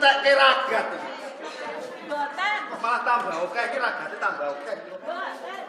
Entekke ragat iki. Mboten. Malah tambah akeh iki ragate tambah akeh. Mboten.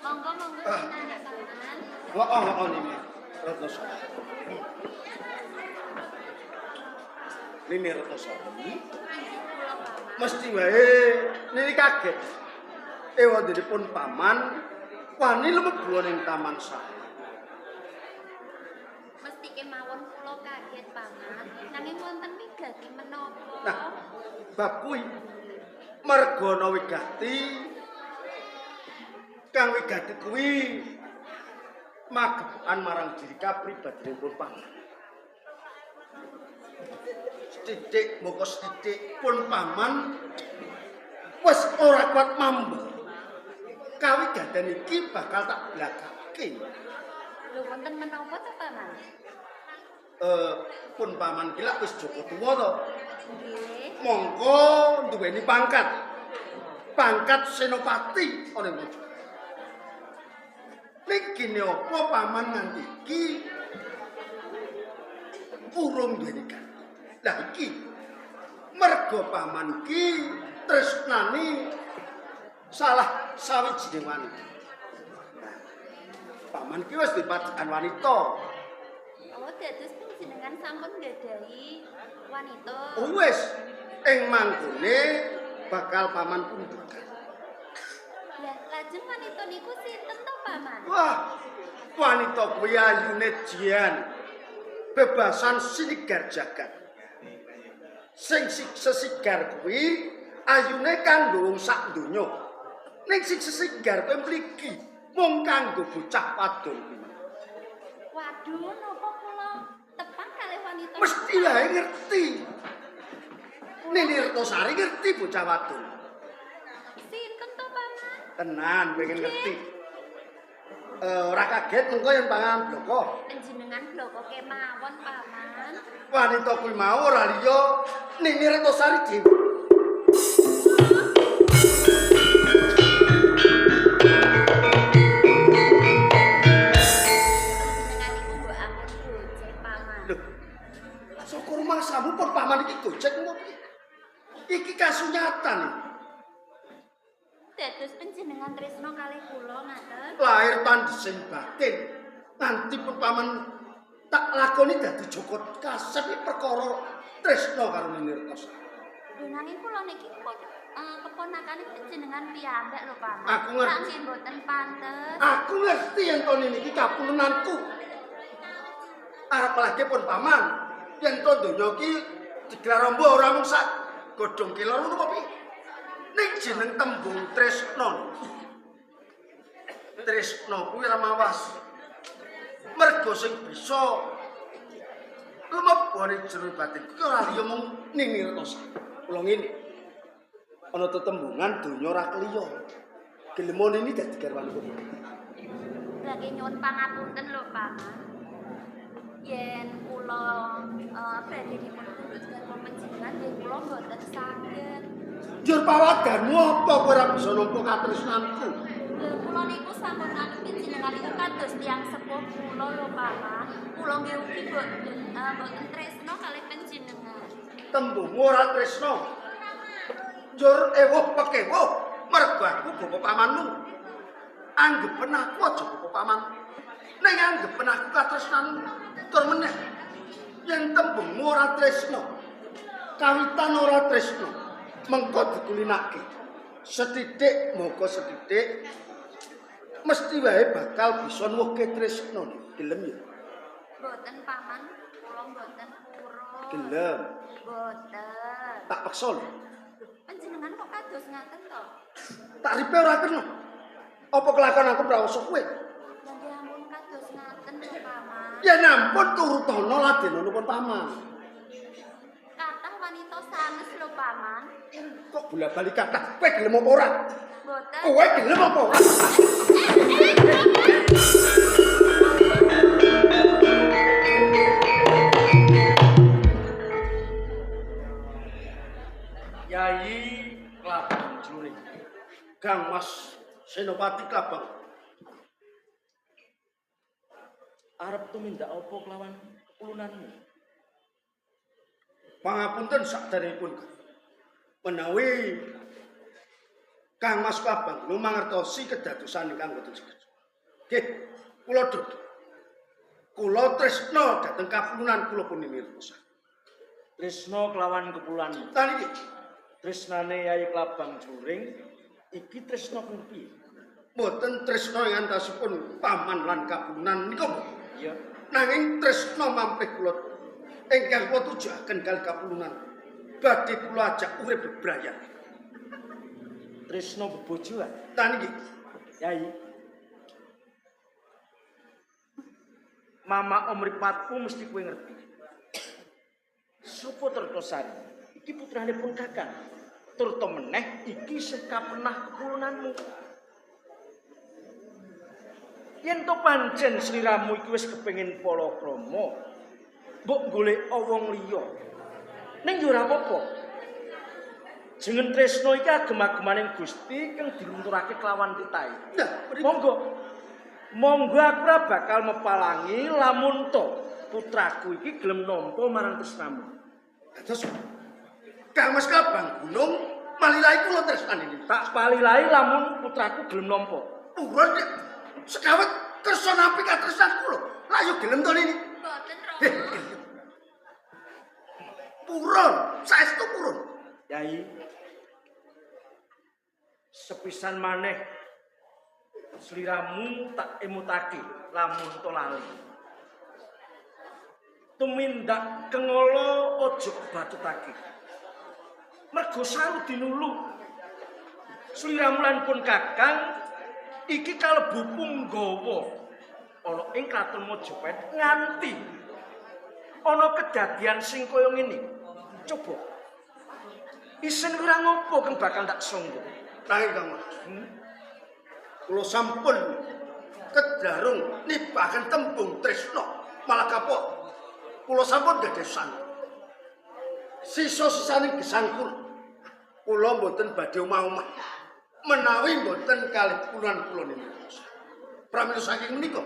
Monggo monggo sinarak Paman. Heeh, heeh Nini Retnosari. Nini Retnosari. Inggih kula Paman. Mesti wae nini kaget. Ewadipun paman wani lumebu ning taman sari. Mesti kemawon kula kaget Paman. Nanging wonten wigati menapa? Nah, bab kuwi merga ana wigati kang wigati kuwi magepokan marang diri kapribadinipun paman. Sethithik moko sethithik pun paman wis ora kuat mambu. Kawigaten iki bakal tak blakake. Lho wonten menapa to Paman? Pun paman ki lak wis joko tuwa to. Nggih. Mongko duweni pangkat. Pangkat senopati ana ing Raja. Ning gene apa paman nganti iki urung duweni ganti. Lah iki merga paman iki tresnani salah sawijining wanita. Nah, paman ki wis dipadekan wanita. Oh, dados panjenengan sampun nggadahi wanita. Oh, wis ing manggone bakal paman pundutan. Lah, lajeng wanita niku sinten to, Paman? Wah, wanita kuwi ayune jian. Bebasan sinigar jagat. Sing sesigar kuwi ayune kanggo wong sak donya. Ning sing sesigar kuwi mligi mung kanggo bocah wadon kuwi. Waduh, napa kula tepang kalih wanita? Mesti wae ngerti. Nini Retnosari ngerti bocah wadon. Sinten to, Paman? Tenan pengen ngerti. Ora kaget mengko yen pangan bloko. Panjenengan bloko kemawon, Paman. Wanita kuwi mau ora liya Nini Retnosari dhewe. Panjenengan niku mbok ampun gojek, Paman. Lho. Saka rumangsamu pun paman iki gojek ngopo piye? Iki kasunyatan. Dados panjenengan tresna kalih kula ngaten. Lahir tandhesing batin. Nganti pun paman tak lakoni dadi Joko Kasep iki perkara tresna karo Nini Retnosari. Lho nanging kula niki keponakane panjenengan piyambak lho, Paman. Aku ngerti. Sak nggih mboten pantes. Aku ngerti yen to nini iki kapulunanku. Arep lagi pun paman, yen to donya iki digelar ombo ora mung sak godhong kelor ngono apa piye? Ning jeneng tembung tresna. Tresna kuwi ora mawas. Mergo sing bisa lumebone jero batin kuwi ora liya mung Nini Retnosari. Kula ngene. Ana tetembungan donya ora kliya. Gelem nini dadi garwanipun. Lah nggih nyuwun pangapunten lho, Paman. Yen kula badhe dipun pundhut garwa panjenengan nggih kula mboten saged. Njur pawadanmu apa kowe ora bisa nampa katresnanku? Lho kula niku sampun nganggep panjenengan niku kados tiyang sepuh kula lho, Paman. Kula nggih ugi mboten tresna kalih panjenengan. Tembungmu ora tresna. Njur ewuh pekewuh mergo aku bapa pamanmu. Anggepen aku aja bapa paman. Ning anggepen aku katresnanmu. Tur meneh yen tembungmu ora tresna, kawitan ora tresna, mengko dikulinake. Sethithik moko sethithik mesti wae bakal bisa nuwuhke tresna. Gelem ya? Mboten, Paman, kula mboten purun. Gelem. Mboten. Tak peksa lho. Panjenengan kok kados ngaten to? Tak ripe ora kena. Apa kelakon aku prawasa kowe? Lah nggih ampun kados ngaten lho, Paman. Ya nampun turutana ladenono pun paman. Kathah wanita sanes lho, Paman. Kok bola-bali kathah? Kowe gelem apa ora? Mboten. Kowe gelem apa ora? Yai Klabang Jluning. Kang Mas Senopati Klabang. Arep tumindak apa kelawan ulunanmu? Pangapunten sakderengipun menawi Kang Mas Klabang lumangertosi kedadosan ingkang boten sekeca. Nggih, kula dodol. Kula tresna dhateng kapulunan kula pun nirsa. Tresna kelawan kepulunanmu. Tani iki Tresnane Yai Klabang Juring iki tresna kang piye? Mboten tresna ing antasipun paman lan kapulunan menika. Iya. Nanging tresna mamprih kula ingkang kula tujuaken kali kapulunan badhe kula ajak urip bebrayan. Tresna bebojoan. Tani iki Yai. Mama omripatmu mesti kowe ngerti. Sopo Tirtasari? Iki putrane pun Kakang. Turta meneh iki isih kapenah kepulunanmu. Yen to pancen sliramu iki wis kepengin palakrama, mbok golek wong liya. Ning yo ora apa-apa. Jeneng tresna iki agem-agemaning Gusti kang dilunturake kelawan titahe. Nah, mriki. Monggo. Monggo aku ora bakal mepalangi lamun to putraku iki gelem nampa marang tresnamu. Dados Kang Mas Klabang Gunung malilai kula tresnane niki. Tak palilai lamun putraku gelem nampa. Purun sekawet kersa nampi katresnan kula. Lah yo gelem to nini. Mboten, Rama. Purun, saestu purun. Yai. Sepisan maneh sliramu tak emutake lamun to lali. Tumindak kengala aja kebatutake. Mergo saru dinulu. Sliramu lan pun Kakang iki kalebu punggawa ana ing kraton Majapahit nganti ana kedadian sing kaya ngene. Coba. Isin ora ngopo kang bakal tak sangga. Nanging Kang Mas. Kula sampun kedarung nibaken tembung tresna malah kapok. Kula sampun dadosan. Sisa-sisaning gesang kula. Kula mboten badhe omah-omah. Menawi mboten kalih puluhan kula niki. Pramila saking menika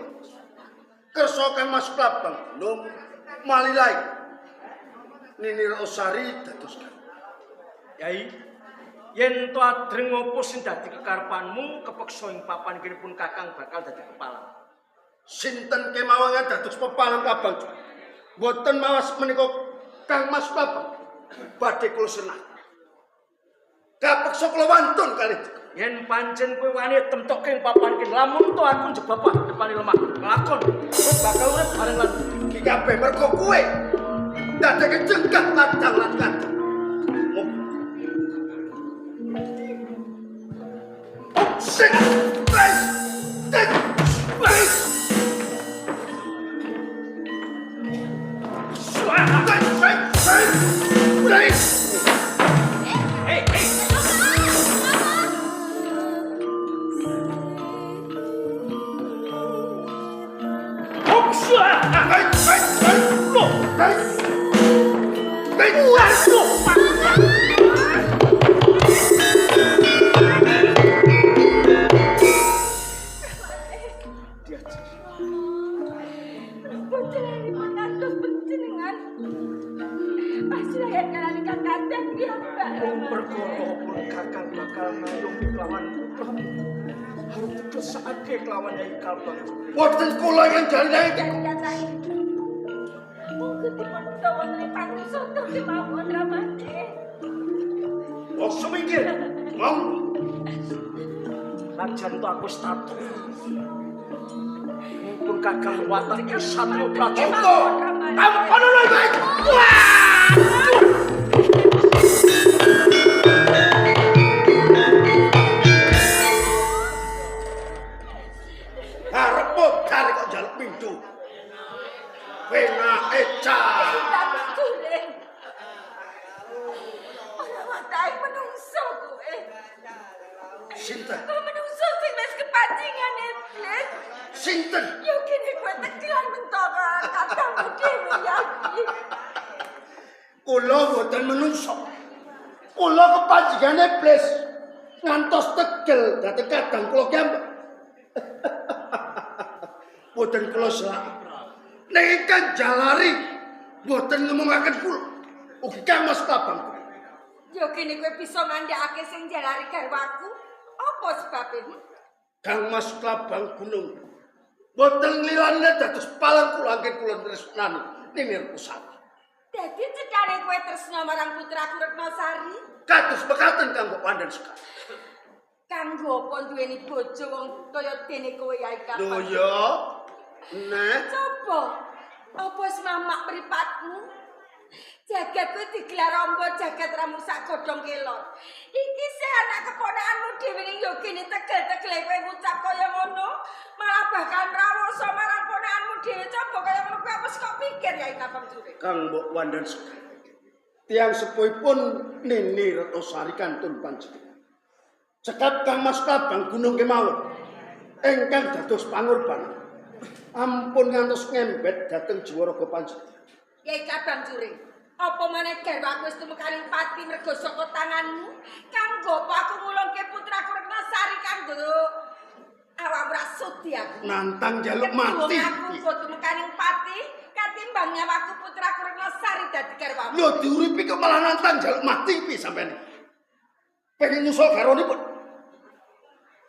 kersa Kang Mas Klabang Gunung malilai Nini Rosari dados Yai, yen to adreng opo sing dadi kekarepanmu kepeksa ing papan kene pun Kakang bakal dadi kepala. Sinten kemawon dados pepalang Klabang Juring. Mboten mawas menika Kang Mas Klabang badhe kula senah. Kapeksa kula wantun kalih. Yen pancen kowe wani temtokke ing papan kene lamun to aku njebabah depane lemah. Lakon kowe bakal urip bareng lan iki kabeh mergo kowe dadeke cengkah ladang lan kadang. Sing wis tek wis Hei, hei. Kelawan Yai Klabang Juring. Boten kula ingkang jalinake. Monggo dipun utawa wonten ing panti kemawon Ramane. Wong sumingkir. Wong Najan to aku statu. Mumpun Kakang watake satria prajurit. Tampon lho iki. Arepmu kare kok njaluk pindho. Penake cah. Juring. Ora watake menungso kowe. Sinten? Kowe menungso sing wis kepancingan iblis. Sinten? Yo kene kowe tegelan mentara katamu dhewe ya iki. Kula mboten menungso. Kula kepancingan iblis ngantos tegel dhateng kadang kula kiyambak. Mboten kula selak. Nek ingkang jalari mboten ngomongaken kula. Ugi Kang Mas Klabang. Yo kene kowe bisa ngandhakake sing njalari garwaku. Apa sebabe? Kang Mas Klabang Gunung. Boten lilane dados palang kula anggen kula tresnani Nini Retnosari. Dadi cethane kowe tresna marang putraku Retnosari? Kados mekaten kanggo Wandan Sekar. Kanggo apa duweni bojo wong kaya dene kowe Yai Kapan? Lho ya. Nek coba apa wis mamak mripatmu? Jagat kuwi digelar amba jagat ramu sak godhong kelor. Iki sih anak keponakanmu dhewe ning yo kene tegel-tegele kowe ngucap kaya ngono, malah bakal mrawoso marang ponakanmu dhewe. Coba kaya ngono kuwi apa kok pikir Yai Kapan Jure? Kang Mbok Wandan Sekar. Tiyang sepuhipun Nini Retnosari kantun panjenengan. Cekap Kang Mas Klabang Gunung kemawon ingkang dados pangorbanan. Ampun ngantos ngembet dhateng jiwa raga panjenengan. Yai Kapan Jure. Apa maneh garwaku wis tumekaning pati mergo saka tanganmu? Kanggo apa aku ngulungke putraku Retnosari kanggo awak ora sudi aku. Nantang njaluk mati. Aku kok tumekaning pati katimbang nyawaku putraku Retnosari dadi garwamu. Lho diuripi kok malah nantang njaluk mati piye sampeyan? Pengen nyusul garwanipun.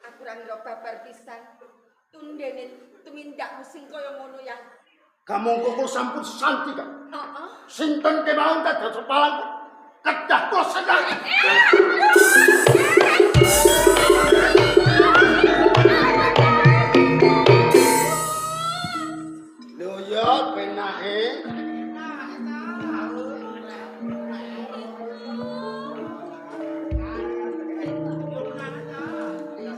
Aku ora ngira babar pisan. Tundene tumindakmu sing kaya ngono ya. Kamangka kula sampun santi, Kang. Heeh. Sinten kemawon dados palang kedah kula senangi. Lho ya penake.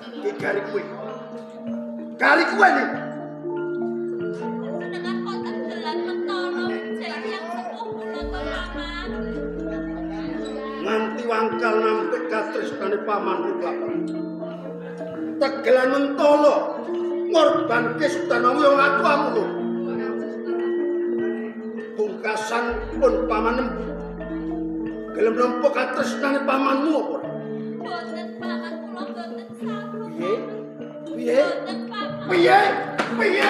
Iki gari kuwe. Gari kuwe nih. Nganti wangkal nampik katresnane pamanmu Klabang. Tegelan mentolo ngorbanke sudanamu yang atuamu lho. Pungkasan pun pamanem gelem nampa katresnane pamanmu apa ora? Boten paman kula boten sampun. Piye? Piye? Piye? Piye? Piye?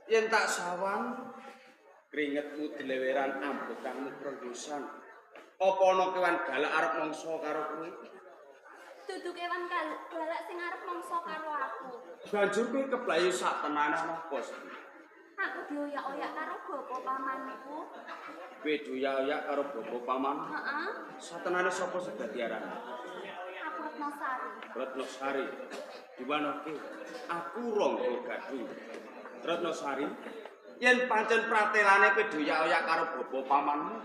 Yen tak sawang kringetmu dileweran ambekanmu prendusan. Apa ana kewan galak arep mangsa karo kowe? Dudu kewan galak sing arep mangsa karo aku. Banjur kowe keblayu sak tenanan apa sih? Aku dioyak-oyak karo bapa pamanku. Kowe dioyak-oyak karo bapa paman? Heeh. Satenane sapa sing dadi arane? Aku Retnosari. Retnosari. Diwanoke aku Rangga Gadung. Retnosari, yen pancen pratelane kowe doyak-oyak karo bapa pamanmu,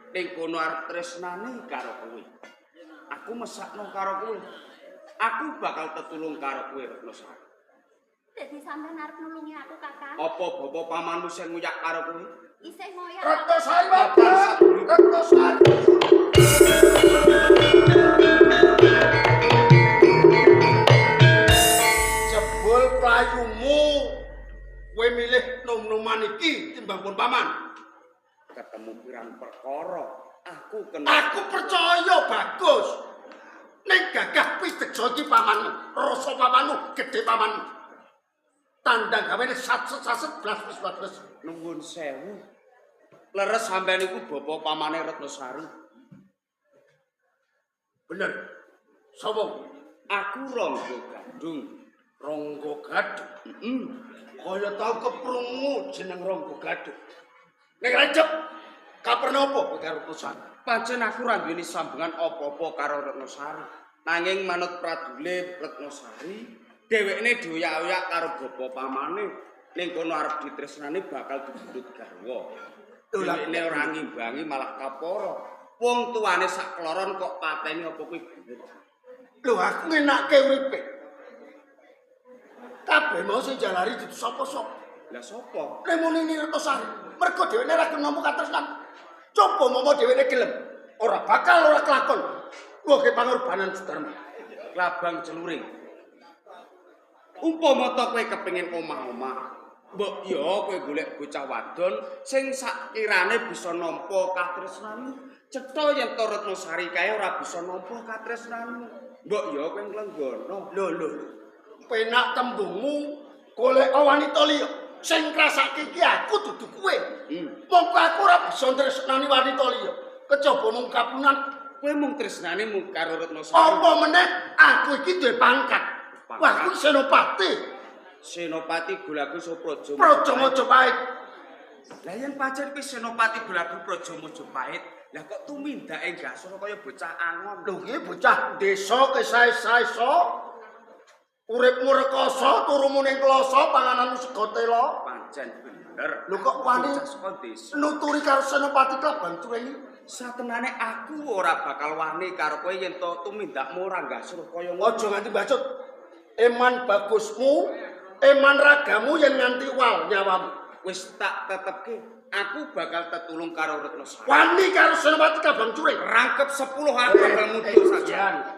ning kono arep tresnane karo kowe. Aku mesakno karo kowe. Aku bakal tetulung karo kowe Retnosari. Dadi sampean arep nulungi aku, Kakang? Apa bapa pamanmu sing ngoyak karo kowe? Isih ngoyak. Retnosari, Bapak. Retnosari. Jebul playumu kowe milih nom-noman iki timbang pun paman. Ketemu pirang perkara, aku kena. Aku percaya bagus. Ning gagah pideksa iki pamanmu, rasa pamanmu, gedhe pamanmu. Tandang gawene satset-satset blas-blas. Nuwun sewu. Leres sampean iku bapa pamane Retnosari. Bener. Sapa? Aku Rangga Gadung. Rangga Gadung. Heeh. Kaya tau keprungu jeneng Rangga Gadung. Ning recep kaperna apa kowe karo Retnosari? Pancen aku ora duweni sambungan apa-apa karo Retnosari. Nanging manut pradule Retnosari, Dhewekne dioyak-oyak karo bapa pamane. Ning kono arep ditresnani bakal dibundut garwa. Dhewekne ora ngimbangi malah kapara. Wong tuane sak kloron kok pateni apa kuwi bener? Lho aku ngenake uripe. Kabeh mau sing jalari dudu sapa-sapa. Lah sapa? Nek muni Retnosari, mergo dhewekne ora gelem nampa katresnan. Coba momo dhewekne gelem, ora bakal ora kelakon. Woke pangorbanan Sudarma. Klabang celuring. Umpama to kowe kepengin omah-omah, mbok ya kowe golek bocah wadon sing sakirane bisa nampa katresnanmu. Cetha yen to Retnosari kae ora bisa nampa katresnanmu. Mbok ya kowe nglenggono. Lho lho. Penak tembungmu golek wanita liya. Sing ngrasake iki aku dudu kowe. Mongko aku ora bisa tresnani wanita liya. Kejaba mung kapunan kowe mung tresnane mung karo Retnosari. Apa meneh aku iki duwe pangkat. Wah, aku senopati. Senopati Gulagu Praja. Praja Majapahit. Lah yen pancen kuwi Senopati Gulagu Praja Majapahit, lah kok tumindake gasur kaya bocah angon. Lho iki bocah desa kesae-sae. Uripmu rekoso, turumu ning kloso, pangananmu sego tela. Pancen bener. Lho kok wani nuturi karo Senopati Klabang Curing? Satenane aku ora bakal wani karo kowe yen to tumindakmu ora gasur kaya ngono. Aja nganti bacut. Eman bagusmu, eman ragamu yen nganti wal nyawamu. Wis tak tetepke, aku bakal tetulung karo Retnosari. Wani karo Senopati Klabang Curing. Rangkep 10 aku bakal mundur saja.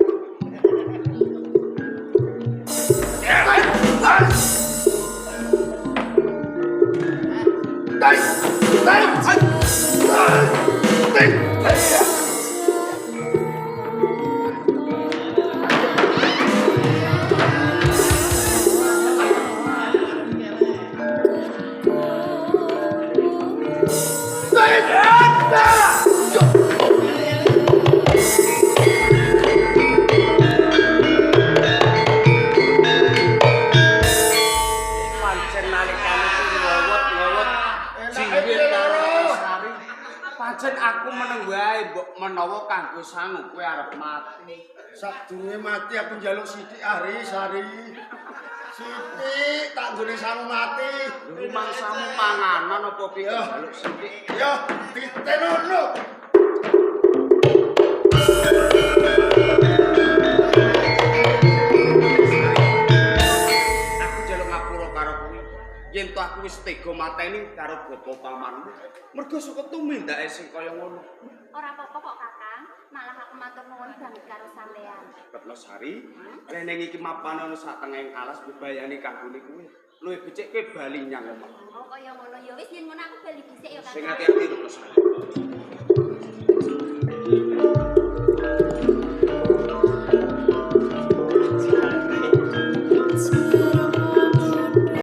Pancen aku meneng wae mbok menawa kanggo sangu kowe arep mati. Sadurunge mati aku njaluk sithik Ari Sari. Sithik tak nggone sangu mati. Rumangsamu panganan apa piye njaluk sithik? Ya ditenono. Aku njaluk ngapura karo kowe. Yen to aku wis tega mateni karo bapa pamanmu. Mergo saka tumindake sing kaya ngono. Ora apa-apa kok Kakang, malah aku matur nuwun banget karo sampean. Retnosari, reneng iki mapan ana sak tengahing alas bebayane kanggone kowe. Luwih becik kowe bali nyang omah. Oh kaya ngono ya wis yen ngono aku bali dhisik ya Kakang. Sing ati-ati Retnosari.